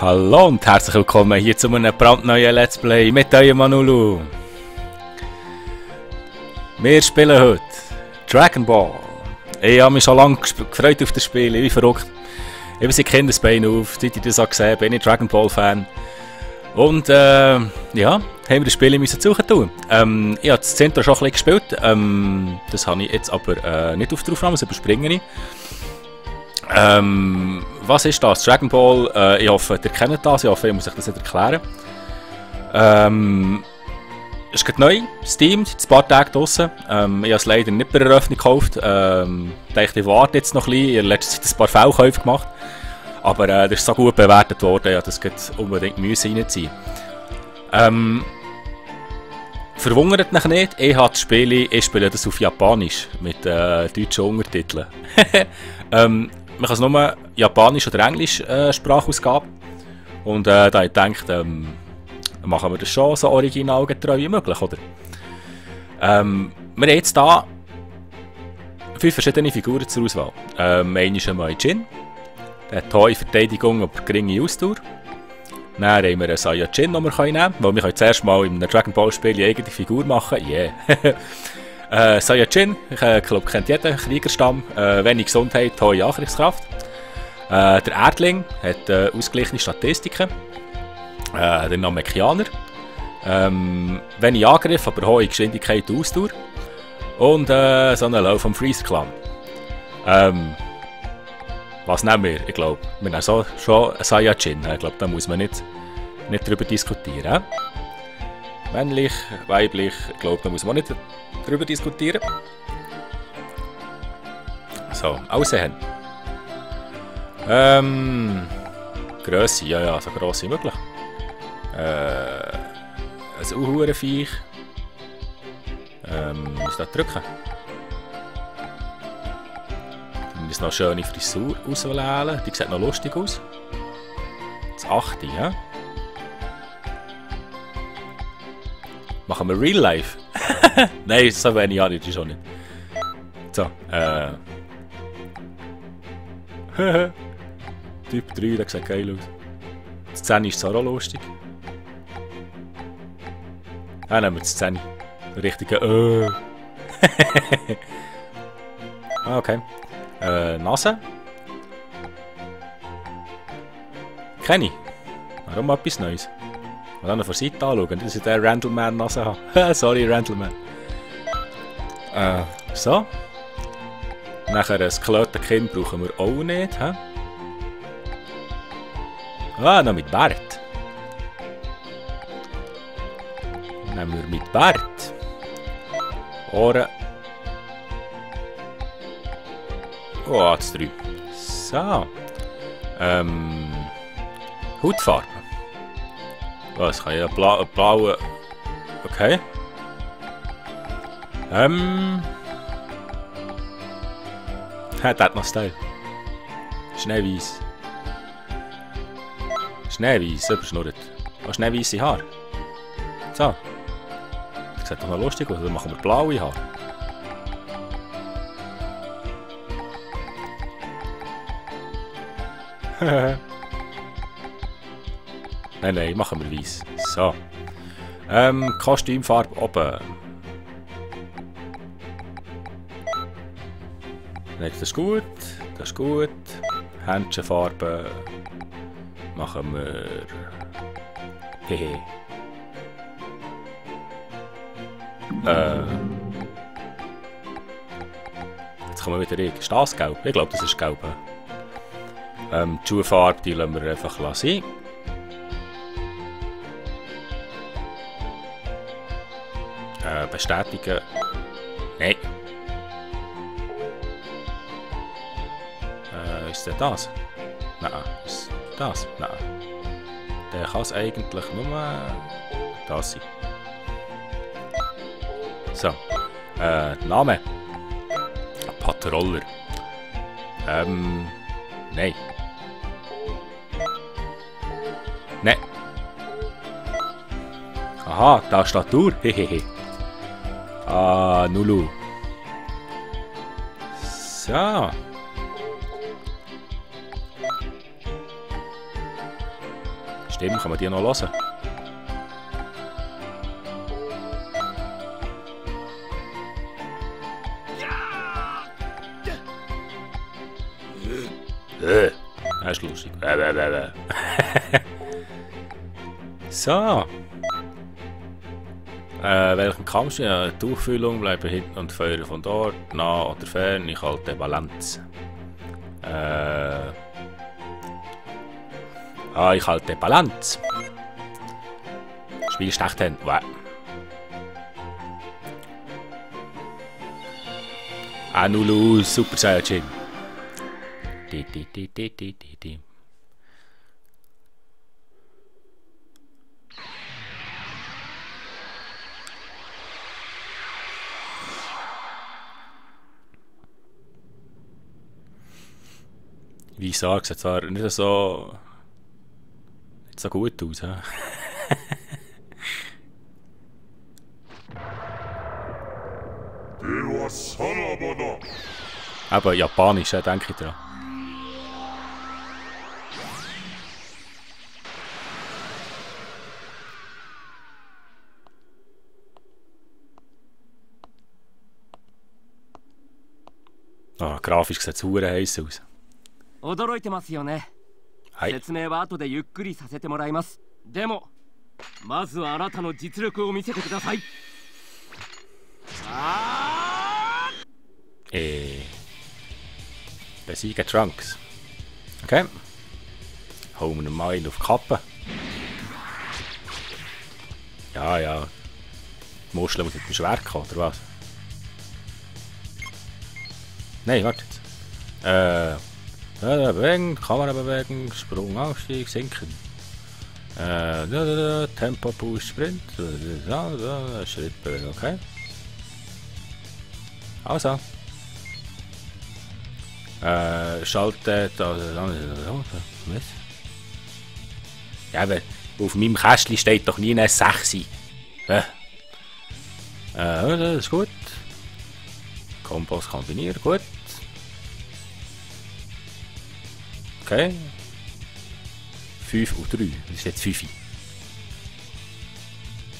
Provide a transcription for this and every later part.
Hallo und herzlich willkommen hier zu einem brandneuen Let's Play mit eurem Manulu. Wir spielen heute Dragon Ball. Ich habe mich schon lange gefreut auf das Spiel, wie verrückt. Ich bin seit Kindesbeinen auf, seit ich das auch gesehen bin ich Dragon Ball Fan. Und ja, haben wir das Spiel müssen suchen tun. Ich habe das Zentrum schon ein bisschen gespielt, das habe ich jetzt aber nicht auf der Aufnahme, das überspringe ich. Was ist das? Dragon Ball, ich hoffe, ihr kennt das, ich hoffe, ich muss euch das nicht erklären. Es ist neu, Steam, seit ein paar Tagen draussen. Ich habe es leider nicht bei der Eröffnung gekauft. Ich dachte, ich warte jetzt noch ein bisschen, ich habe letzte Zeit ein paar Fehlkäufe gemacht. Aber das ist so gut bewertet worden, ja, das geht unbedingt Müsse reinziehen. Verwundert mich nicht, ich habe das Spiel, ich spiele das auf Japanisch mit deutschen Untertiteln. Man kann es nur Japanisch oder Englisch Sprachausgabe. Und da habe ich gedacht, machen wir das schon so originalgetreu wie möglich, oder? Wir haben jetzt hier 5 verschiedene Figuren zur Auswahl. Eine ist ein Maijin, der hat hohe Verteidigung, aber geringe Ausdauer. Dann haben wir einen Saiyajin, den wir nehmen können, weil wir zuerst mal in einem Dragon Ball Spiel eine eigene Figur machen. Yeah. Saiyajin, ich glaube, kennt jeder Kriegerstamm, wenig Gesundheit, hohe Angriffskraft. Der Erdling hat ausgeglichene Statistiken. Der Namekianer, wenig Angriff, aber hohe Geschwindigkeit und Ausdauer. Und so einen Lauf vom Freezer Clan. Was nehmen wir? Ich glaube, wir nehmen so, schon einen Saiyajin. Ich glaube, da muss man nicht drüber diskutieren. Männlich, weiblich, ich glaube, da muss man nicht drüber diskutieren. So, Aussehen. Grösse, ja, so gross wie möglich. Ein Uhurenviech. Muss da drücken. Dann müssen noch eine schöne Frisur auswählen. Die sieht noch lustig aus. Das 8. Ja. Machen wir Real Life? Nein, so wenig habe ich schon nicht. So, Typ 3, der sieht geil aus. Die 10 ist zwar auch lustig. Dann nehmen wir die 10. Richtige Okay. Nase. Kenne ich. Warum mal etwas Neues? Mal von der Seite anschauen, dass ich den Randleman-Nase habe. Sorry, Randleman. So. Nachher ein Skeleton-Kinn brauchen wir auch nicht. He? Ah, noch mit Bart. Nehmen wir mit Bart. Ohren. Oh, das 3. So. Hautfarbe. Was kann ich? Blaue. Okay. Der hat noch Style. Schneeweiß. Schneeweiß, überschnurrt. Oh, schneeweiße Haare. So. Das sieht doch noch lustig aus. Dann machen wir blaue Haare. Nein, machen wir weiß. So. Kostümfarbe oben. Nein, das ist gut. Das ist gut. Händchenfarbe machen wir. Hehe. Jetzt kommen wir wieder rein. Ist das gelb? Ich glaube, das ist gelb. Die Schuhfarbe, die lassen wir einfach sein. Bestätigen. Nein. Ist das das? Nein. Ist das? Nein. Der kann es eigentlich nur das sein. So. Name. Patroller. Nein. Nein. Aha, Tastatur. Hehehe. Ah, Nulu. So. Stimmt, kann man die noch hören? Das ist lustig. So. Welchem Kampf ja, die Auffüllung bleiben hinten und feuern von dort, nah oder fern, ich halte Balance. Ich halte Balance. Spielst echt hin. Wow. Nulu, Super Saiyajin. Die. Wie ich sage, sieht zwar nicht so gut aus. Aber Japanisch, denke ich dran. Grafisch sieht es verdammt heiß aus. 驚いてますよね。はい。説明は後でゆっくりさせてもらいます。でも、まずはあなたの実力を見せてください。Besiegen Trunks. Okay. Hauen wir ihn mal auf die Kappe. Ja. Muscheln muss mit dem Schwert kommen, oder was? Nein, warte jetzt. Bewegen, Kamera bewegen, Sprung, Aufstieg, Sinken. Tempo, Boost, Sprint. Schritt bewegen, okay. Also. Schaltet. Was? Ja, aber auf meinem Kästchen steht doch nie eine 6. Das ist gut. Kombos kombinieren, gut. Okay. 5 und 3. Das ist jetzt 5.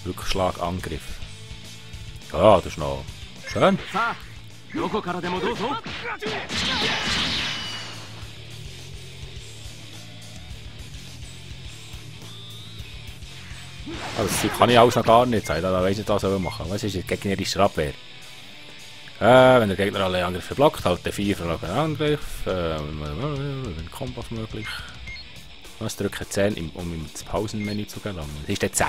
Rückschlag, Angriff. Ja, das ist noch schön. Das kann ich alles noch gar nicht sagen. Da weiss ich, was ich machen soll. Was ist jetzt gegnerischer Abwehr? Wenn der Gegner alle Angriffe blockt, halt der 4 für einen Angriff. Wenn Kombos möglich. Was drücke 10, um ins Pausenmenü zu gelangen? Das ist der 10.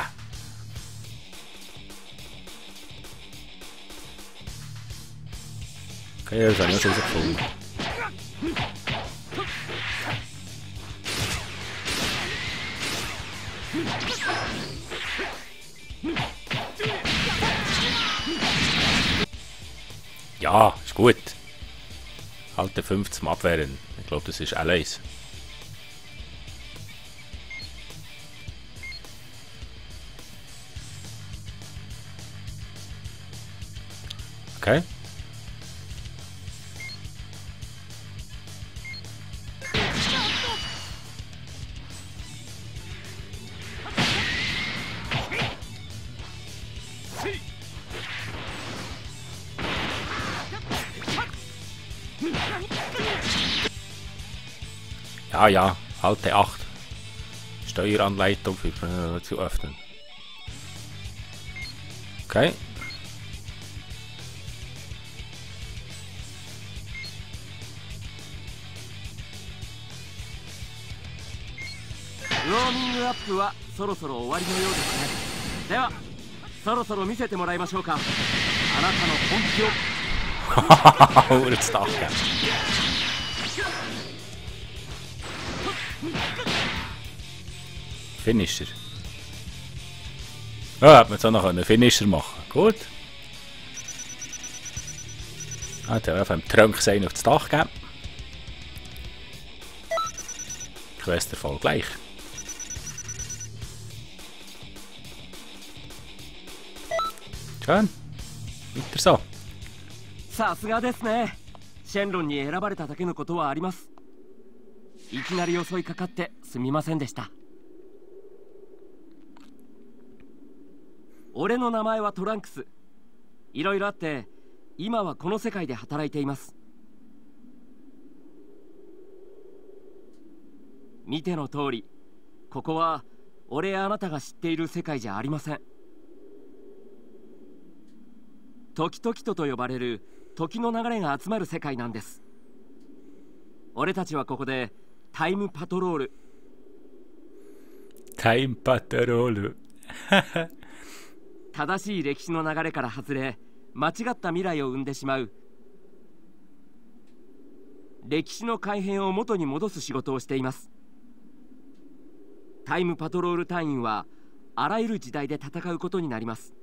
Okay, das habe ich schon herausgefunden. Ja, ist gut. Halt den 5 zum Abwehren. Ich glaube, das ist alles. Okay. Ja, halte 8. Steueranleitung für zu öffnen. Okay. Warming up はそろそろ終わりのようですね。では、そろそろ見せてもらいましょうか。あなたの本気を。Hoe het staat, ja. Finisher. Ja, hat man jetzt auch noch einen Finisher machen. Gut. Hat er auf einem Trunk sein auf das Dach gegeben. Quest Erfolg gleich. Schön. Weiter so. さすがですね。シェンロンに選ばれただけのことはあります。いきなり襲いかかってすみませんでした。俺の名前はトランクス。いろいろあって今はこの世界で働いています。見ての通り、ここは俺やあなたが知っている世界じゃありません。時々と呼ばれる時の流れが集まる世界なんです。俺たちはここでタイムパトロール。タイムパトロール。正しい歴史の流れから外れ、間違った未来を生んでしまう歴史の改変を元に戻す仕事をしています。タイムパトロール隊員はあらゆる時代で戦うことになります。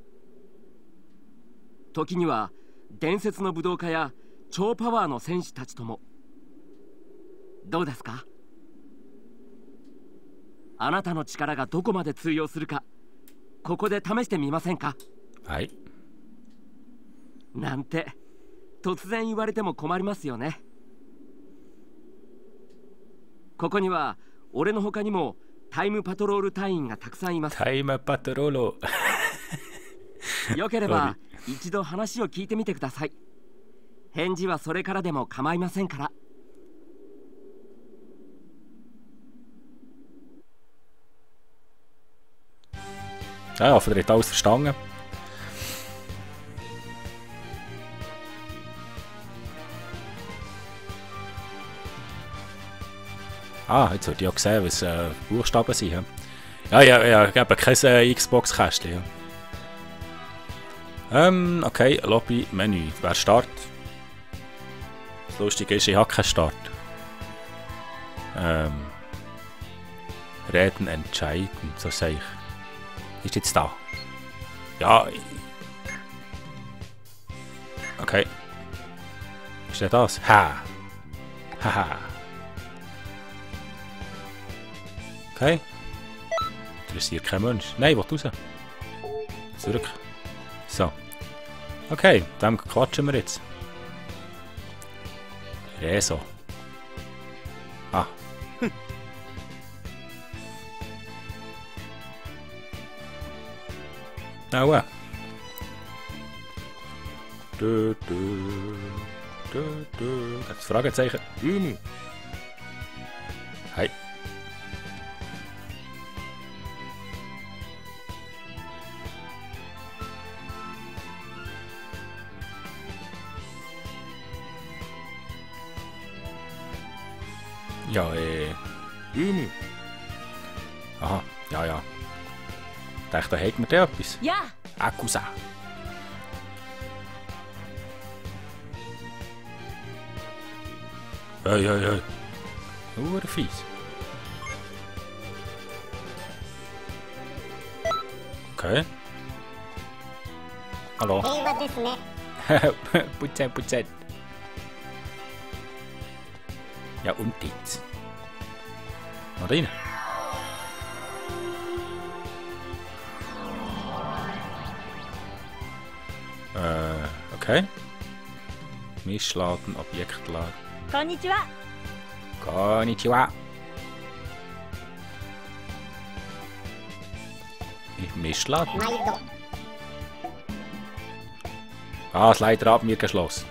時には伝説の武道家や超パワーの戦士たちとも。どうですか？あなたの力がどこまで通用するか、ここで試してみませんか？はい。なんて突然言われても困りますよね。ここには俺の他にもタイムパトロール隊員がたくさんいます。タイムパトロール。よければ一度話を聞いてみてください。返事はそれからでも構いませんから。Ja, ich hoffe, ihr habt alles verstanden. Ah, jetzt habt ihr ja gesehen, was Buchstaben sind. Ja, ich habe kein Xbox-Kästchen. Okay, Lobby, Menü. Wer Start? Das Lustige ist, ich habe keinen Start. Reden entscheiden, so sage ich. Ist jetzt da? Ja. Okay. Ist denn das? Ha! Haha. Okay. Interessiert kein Mensch. Nein, ich will raus. Zurück. So. Okay, dann quatschen wir jetzt. Reso. Ah. Nou, das Fragezeichen. Hi. Ja, aha, ja. Ich dachte, da hätten wir da etwas. Ja! Akusa. Hey. Fies. Okay. Hallo. Putzet. Ja, und jetzt? Mal rein. Okay. Mischladen, Objektladen. Konnichiwa. Konnichiwa. Mischladen. Ah, das Leiter ab mir geschlossen.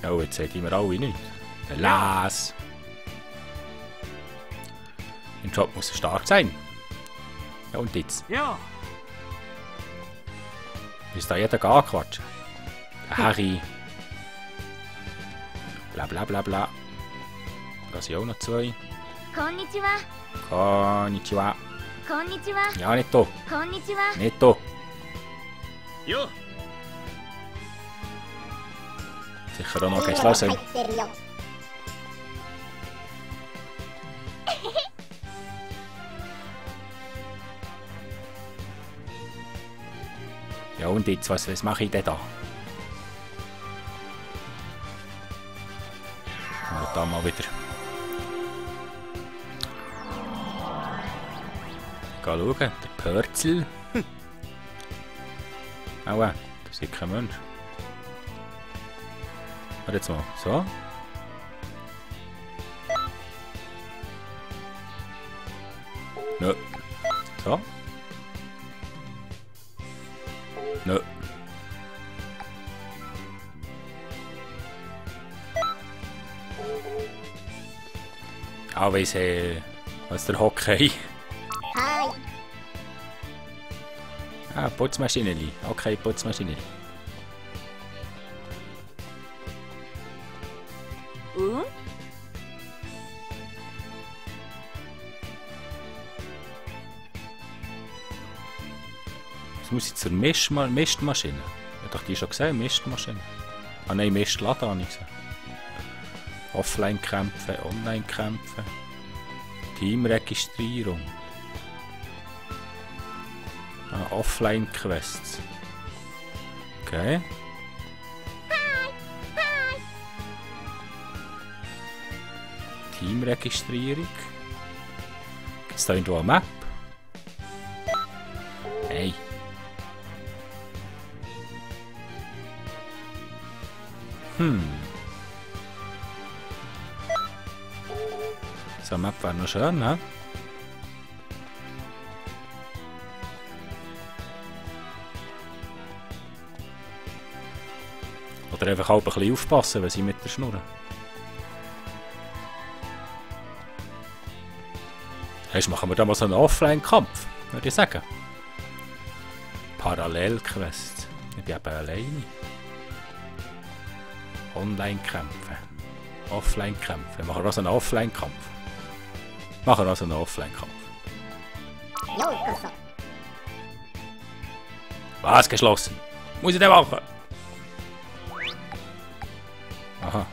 Oh, jetzt seht ihr mir alle nicht. Lass! Ein Job muss stark sein. Ja, und jetzt? Ja. Ist da jeder gar Quatsch? Harry. Bla bla bla bla. Da sind auch noch zwei. Konnichiwa. Konnichiwa. Konnichiwa. Ja, nicht da. Konnichiwa. Nicht da. Ja. Sicher auch noch geschlossen. Ja, und jetzt, was mache ich denn da? Und da mal wieder. Schauen, der Pörzel. Aua, das ist kein Mensch. Warte jetzt mal, so. Nö. So. Nö. Ja, weiss was der Hockey. Hi. Ah, Putzmaschine. Okay, Putzmaschine. Das muss ich zur Mistmaschine. Ich habe die schon gesehen, Mistmaschine. Ah nein, Mistladen habe ich gesehen. Offline-Kämpfe, Online-Kämpfe. Teamregistrierung. Ah, Offline-Quests. Okay. Teamregistrierung. Gibt es da irgendwo eine Map? Hey. So eine Map wäre noch schön, ne? Oder einfach auch ein bisschen aufpassen, wenn sie mit der Schnurren. Heißt, machen wir da mal so einen Offline-Kampf, würde ich sagen. Parallelquest. Ich bin eben alleine. Online-Kämpfe. Offline-Kämpfe. Machen wir also einen Offline-Kampf. Machen wir also einen Offline-Kampf. Was? Geschlossen? Muss ich den machen? Aha.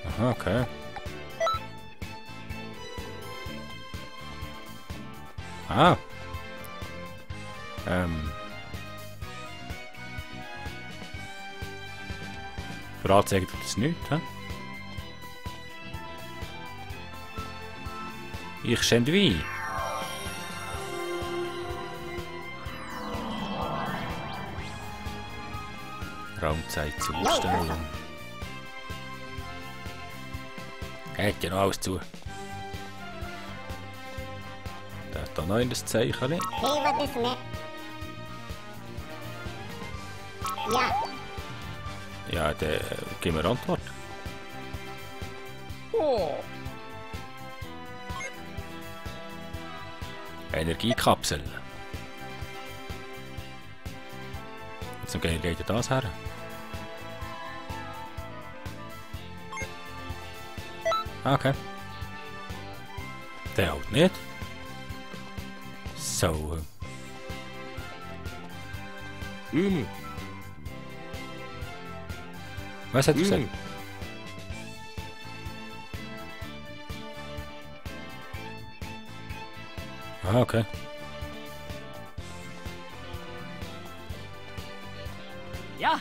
Aha, okay. Ah. Für Anzeigen tut das nichts, hä? Ich schende wie. Raumzeitzustellung. Hat ja noch alles zu. Da hat da noch in das Zeichen. Ja. Ja, dann geben wir Antwort. Energiekapsel. Jetzt gehen wir das her. Okay. Der halt nicht. So. Was hat er gesagt? Ah, okay. Ja.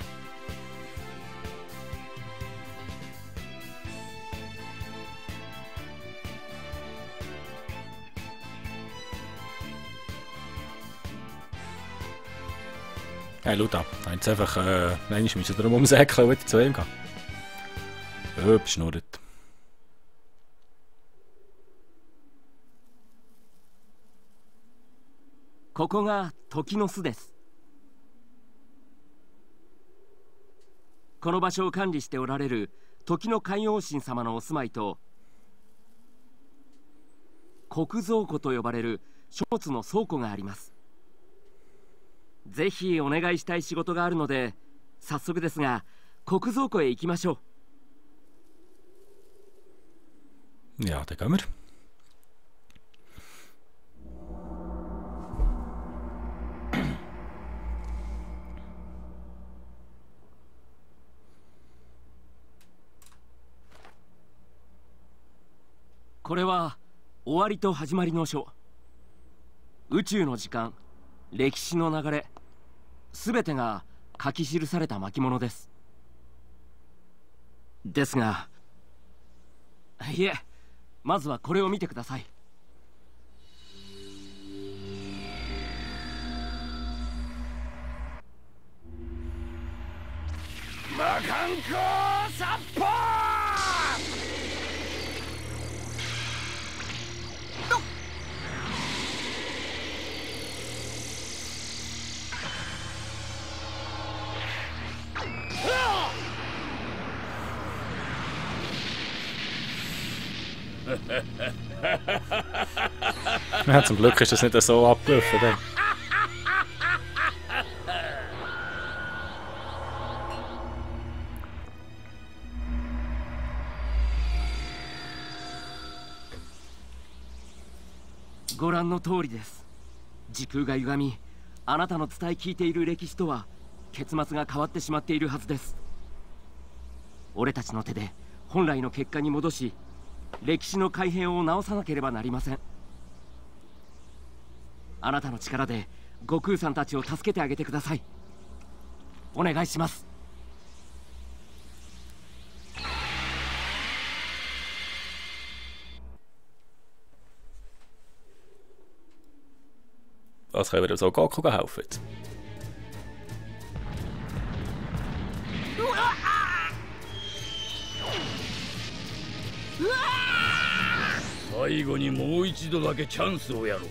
Hey, schau da. Jetzt einfach, nein, ich muss darum umsäckeln und wieder zu ihm gehen. Beschnurrt. ここが時の巣です。この場所を管理しておられる時の海王神様のお住まいと、国蔵庫と呼ばれる書物の倉庫があります。ぜひお願いしたい仕事があるので、早速ですが国蔵庫へ行きましょう。Ja, dann gehen wir.「これは終わりと始まりの書。宇宙の時間、歴史の流れ、すべてが書き記された巻物です。ですが、いえ、まずはこれを見てください。魔漢光殺法！ Ja, zum Glück ist das nicht so abgelaufen. Dann.ご覧の通りです。時空が歪み、あなたの伝え聞いている歴史とは結末が変わってしまっているはずです。俺たちの手で本来の結果に戻し、歴史の改変を直さなければなりません。あなたの力で悟空さんたちを助けてあげてください。お願いします。Was können wir so Goku helfen? Jetzt? 最後にもう一度だけチャンスをやろう。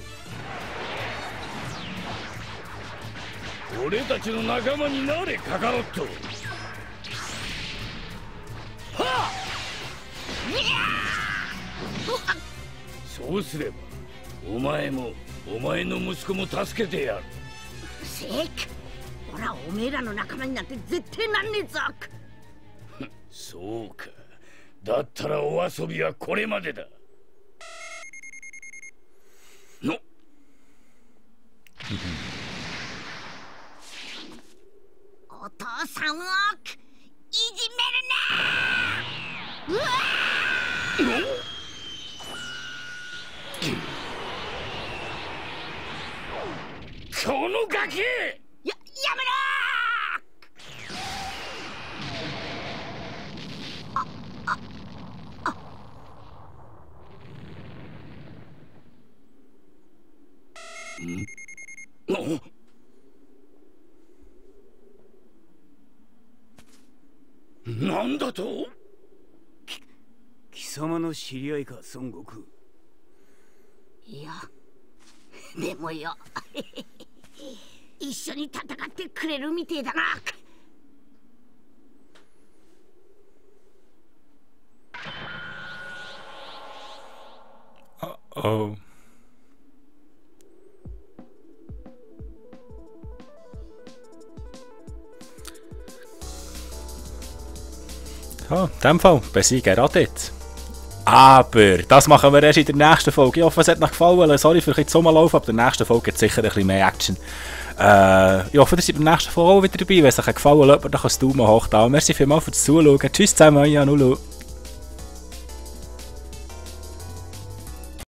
俺たちの仲間になれ、カカロット。はあ！そうすればお前もお前の息子も助けてやる。せっ俺はおめえらの仲間になって絶対なんねえぞ。そうか。だったらお遊びはこれまでだ。のお父さんをいじめるな。うわこのガキ！やめろなんだと？貴様の知り合いか、孫悟空。いや、でもよ一緒に戦ってくれるみてえだな。Oh. Ja, in dem Fall besiegen Raditz. Aber das machen wir erst in der nächsten Folge. Ich hoffe, es hat euch gefallen. Sorry für den Sommerlauf, aber in der nächsten Folge gibt es sicher ein bisschen mehr Action. Ich hoffe, ihr seid beim nächsten Folge auch wieder dabei. Wenn es euch gefallen hat, lasst mir doch einen Daumen hoch da. Merci vielmals fürs Zuschauen. Tschüss zusammen, euer Nulu.